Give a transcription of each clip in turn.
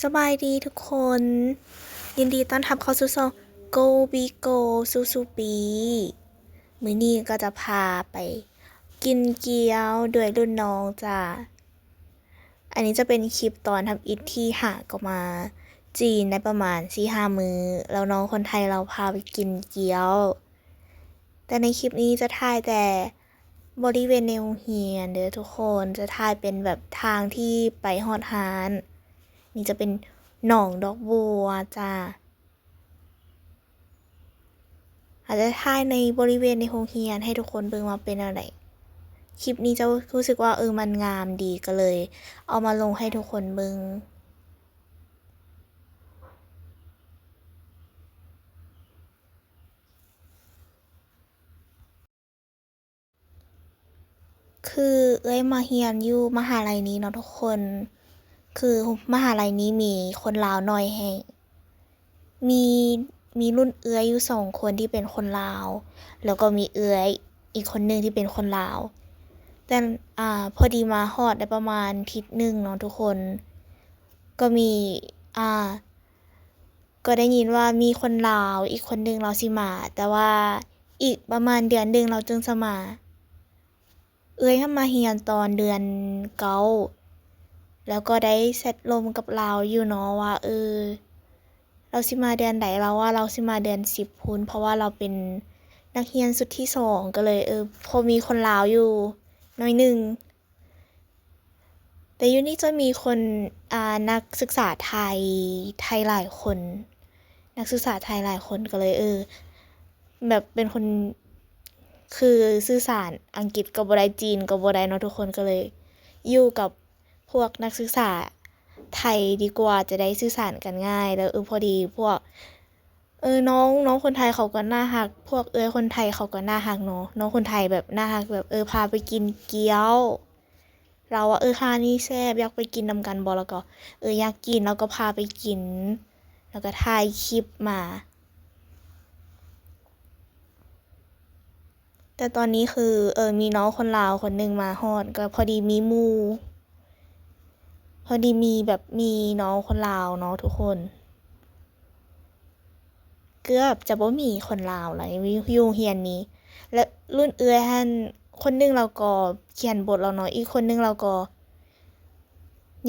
ສະບາຍດີທຸກຄົນ ຍິນດີຕ້ອນຮັບເຂົ້າສູ່ຊ່ອງ Go Big Go ສູ້ໆປີ. ມື້ນີ້ກໍຈະພາໄປກິນກຽວດ້ວຍລຸ້ນນ້ອງຈ້າ. ອັນນີ້ຈະເປັນຄລິບຕອນທຳອິດທີ່ຫາກໍມາຈີນໄດ້ປະມານສີ່ຫ້າມື້ ແລ້ວນ້ອງຄົນໄທລາວພາໄປກິນກຽວ. ແຕ່ໃນຄລິບນີ້ຈະຖ່າຍແຕ່ບໍລິເວນໃນໂຮງຮຽນເດີທຸກຄົນ, ຈະຖ່າຍເປັນແບບທາງທີ່ໄປຮອດຮ້ານ. ນີ້ຈະເປັນໜອງດອກບົວຈ້າ. ອາດຈະຖ່າຍໃນບໍລິເວນໃນໂຮງຮຽນໃຫ້ທຸກຄົນເບິ່ງວ່າເປັນແນວໃດ. ຄລິບນີ້ຈະຮູ້ສຶກວ່າ ເອີ ມັນງາມດີ ກໍເລີຍເອົາມາລົງໃຫ້ທຸກຄົນເບິ່ງ. ຄືເອື້ອຍມາຮຽນຢູ່ມະຫາໄລນີ້ເນາະທຸກຄົນ, ຄືມະຫາໄລນີ້ມີຄົນລາວໜ້ອຍແຮງ. ມີ ມີລຸ້ນເອື້ອຍຢູ່ສອງຄົນທີ່ເປັນຄົນລາວ ແລ້ວກໍມີເອື້ອຍອີກຄົນໜຶ່ງທີ່ເປັນຄົນລາວ. ແຕ່ ອ່າ ພໍດີມາຮອດໄດ້ປະມານທິດໜຶ່ງເນາະທຸກຄົນ, ກໍມີ ອ່າ ກໍໄດ້ຍິນວ່າມີຄົນລາວອີກຄົນໜຶ່ງລາວຊິມາ, ແຕ່ວ່າອີກປະມານເດືອນໜຶ່ງລາວຈຶ່ງຈະມາ. ເອື້ອຍຫັ້ນມາຮຽນຕອນເດືອນເກົ້າ ແລ້ວກໍໄດ້ແຊັດລົມກັບລາວຢູ່ເນາະວ່າ ເອີ ລາວຊິມາເດືອນໃດ, ລາວວ່າລາວຊິມາເດືອນສິບພຸ້ນ ເພາະວ່າລາວເປັນນັກຮຽນຊຸດທີສອງ ກໍເລີຍ ເອີ ພໍມີຄົນລາວຢູ່ໜ້ອຍໜຶ່ງ. ແຕ່ຢູ່ນີ້ຈະມີຄົນ ອ່າ ນັກສຶກສາໄທ ໄທຫຼາຍຄົນ, ນັກສຶກສາໄທຫຼາຍຄົນ ກໍເລີຍ ເອີ ແບບເປັນຄົນ ຄືສື່ສານອັງກິດກໍບໍ່ໄດ້, ຈີນກໍບໍ່ໄດ້ເນາະທຸກຄົນ, ກໍເລີຍຢູ່ກັບພວກນັກສຶກສາໄທດີກວ່າ, ຈະໄດ້ສື່ສານກັນງ່າຍ. ແລ້ວ ເອີ ພໍດີພວກ ເອີ ນ້ອງ ນ້ອງຄົນໄທເຂົາກໍໜ້າຮັກ, ພວກເອື້ອຍຄົນໄທເຂົາກໍໜ້າຮັກເນາະ, ນ້ອງຄົນໄທແບບໜ້າຮັກ ແບບ ເອີ ພາໄປກິນກຽວ. ລາວວ່າ ເອີ ຮ້ານນີ້ແຊບ, ຢາກໄປກິນນຳກັນບໍ່? ລາວກໍ ເອີ ຢາກກິນ, ລາວກໍພາໄປກິນ ແລ້ວກໍຖ່າຍຄລິບມາ. ແຕ່ຕອນນີ້ຄື ເອີ ມີນ້ອງຄົນລາວຄົນໜຶ່ງມາຮອດ, ກໍພໍດີມີໝູ່ ພໍດີມີແບບ ມີນ້ອງຄົນລາວເນາະທຸກຄົນ, ເກືອບຈະບໍ່ມີຄົນລາວແລ້ວຢູ່ ຢູ່ໂຮງຮຽນນີ້. ແລະ ລຸ້ນເອື້ອຍຫັ້ນ ຄົນໜຶ່ງລາວກໍຂຽນບົດແລ້ວເນາະ, ອີກຄົນໜຶ່ງລາວກໍ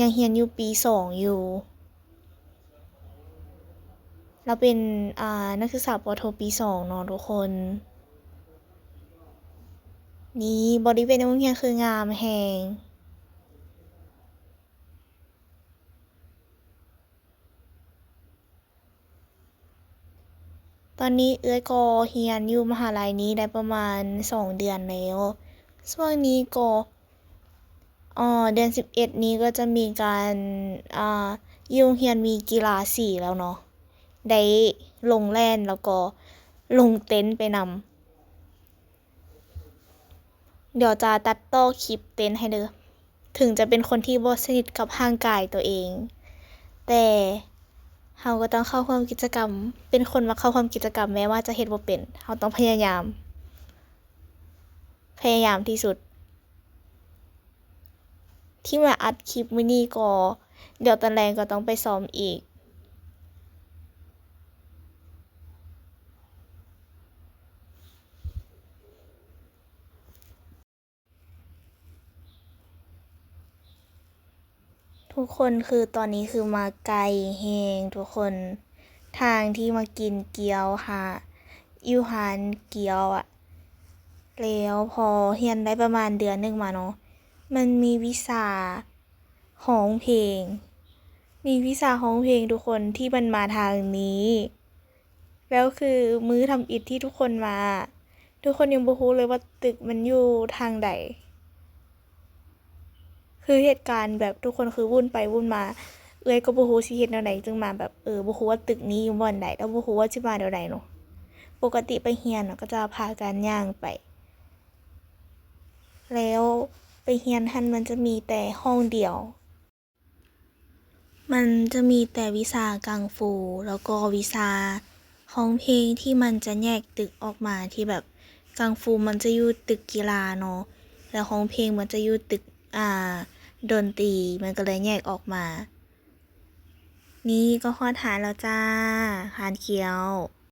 ຍັງຮຽນຢູ່ປີສອງຢູ່. ລາວເປັນ ອ່າ ນັກສຶກສາ ປ.ໂທ ປີສອງເນາະທຸກຄົນ. ນີ້ ບໍລິເວນໃນໂຮງຮຽນຄືງາມແຮງ. ຕອນນີ້ເອື້ອຍກໍຮຽນຢູ່ມະຫາໄລນີ້ໄດ້ປະມານສອງເດືອນແລ້ວ. ຊ່ວງນີ້ກໍ ເດືອນສິບເອັດນີ້ກໍຈະມີການ ອ່າ ຢູ່ໂຮງຮຽນມີກິລາສີແລ້ວເນາະ, ໄດ້ລົງແລ່ນ ແລ້ວກໍລົງເຕັ້ນໄປນຳ. ດຽວຈະຕັດຕໍ່ຄລິບເຕັ້ນໃຫ້ເດີ. ເຖິງຈະເປັນຄົນທີ່ບໍ່ສະໜິດກັບຮ່າງກາຍຕົວເອງ, ແຕ່ເຮົາກໍຕ້ອງເຂົ້າຮ່ວມກິດຈະກຳ. ເປັນຄົນມັກເຂົ້າຮ່ວມກິດຈະກຳ, ແມ້ວ່າຈະເຮັດບໍ່ເປັນ, ເຮົາຕ້ອງພະຍາຍາມ, ພະຍາຍາມທີ່ສຸດ. ທີ່ມາອັດຄລິບມື້ນີ້ກໍ ດຽວຕອນແລງກໍຕ້ອງໄປຊ້ອມອີກ. ທຸກຄົນ ຄືຕອນນີ້ຄືມາໄກແຮງທຸກຄົນ, ທາງທີ່ມາກິນກຽວຫາ ຢູ່ຮ້ານກຽວອະ. ແລ້ວພໍຮຽນໄດ້ປະມານເດືອນໜຶ່ງມາເນາະ, ມັນມີວິຊາຮ້ອງເພງ, ມີວິຊາຮ້ອງເພງທຸກຄົນ ທີ່ມັນມາທາງນີ້. ແລ້ວຄືມື້ທຳອິດທີ່ທຸກຄົນມາ, ທຸກຄົນຍັງບໍ່ຮູ້ເລີຍວ່າຕຶກມັນຢູ່ທາງໃດ. ຄືເຫດການແບບທຸກຄົນຄືວຸ່ນໄປວຸ່ນມາ, ເອື້ອຍກໍບໍ່ຮູ້ຊິເຮັດແນວໃດ ຈຶ່ງມາແບບ ເອີ ບໍ່ຮູ້ວ່າຕຶກນີ້ຢູ່ບ່ອນໃດ ແລ້ວບໍ່ຮູ້ວ່າຊິມາແນວໃດເນາະ. ປົກກະຕິໄປຮຽນເນາະ ກໍຈະພາກັນຍ່າງໄປ, ແລ້ວໄປຮຽນຫັ້ນມັນຈະມີແຕ່ຫ້ອງດຽວ. ມັນຈະມີແຕ່ວິຊາກັງຟູ ແລ້ວກໍວິຊາຮ້ອງເພງທີ່ມັນຈະແຍກຕຶກອອກມາ ທີ່ແບບກັງຟູມັນຈະຢູ່ຕຶກກິລາເນາະ ແລ້ວຮ້ອງເພງມັນຈະຢູ່ຕຶກ ອ່າ ດົນຕີ ມັນກໍເລີຍແຍກອອກມາ. ນີ້ກໍຮອດຮ້ານແລ້ວຈ້າ ຮ້ານຂຽວ.